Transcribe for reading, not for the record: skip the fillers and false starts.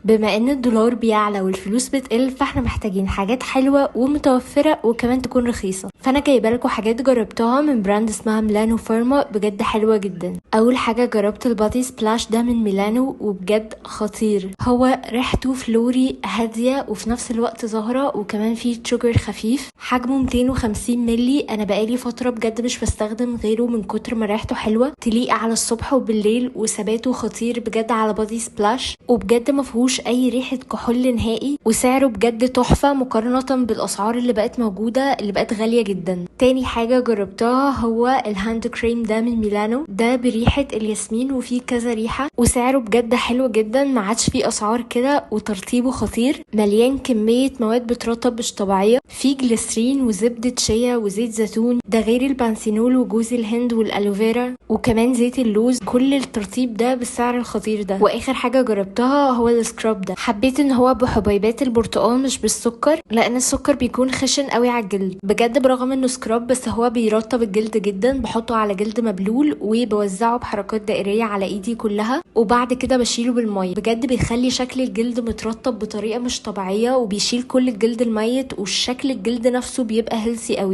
بما ان الدولار بيعلى والفلوس بتقل، فاحنا محتاجين حاجات حلوة ومتوفرة وكمان تكون رخيصة. فانا جايبه لكم حاجات جربتها من brand اسمها ميلانو فارما، بجد حلوة جدا. اول حاجة جربت ال body splash ده من ميلانو، وبجد خطير. هو ريحته flowery هادية وفي نفس الوقت زهرة، وكمان فيه sugar خفيف. حجمه 250 ملي. انا بقالي فترة بجد مش بستخدم غيره من كتر ما ريحته حلوة، تليق على الصبح وبالليل، وثباته خطير بجد على body splash، وبجد ما فيهوش اي ريحة كحول نهائي، وسعره بجد تحفة مقارنة بالاسعار اللي بقت موجودة اللي بقت غالية جدا. تاني حاجة جربتها هو ال hand cream ده من ميلانو، ده بريحة الياسمين وفيه كذا ريحة، وسعره بجد حلو جدا، ما عادش فيه اسعار كده، وترطيبه خطير، مليان كمية مواد بترطب مش طبيعية، فيه جليسرين وزبدة شيا وزيت زيتون، ده غير البانثينول وجوز الهند وال aloe vera وكمان زيت اللوز. كل الترطيب ده بالسعر الخطير ده. واخر حاجة جربتها هو ال scrub ده، حبيت ان هو بحبيبات البرتقال مش بالسكر، لان السكر بيكون خشن قوي على الجلد. بجد برغم انه scrub بس هو بيرطب الجلد جدا. بحطه على جلد مبلول وبوزعه بحركات دائرية على ايدي كلها، وبعد كده بشيله بالمية. بجد بيخلي شكل الجلد مترطب بطريقة مش طبيعية، وبيشيل كل الجلد الميت، والشكل الجلد نفسه بيبقى healthy قوي.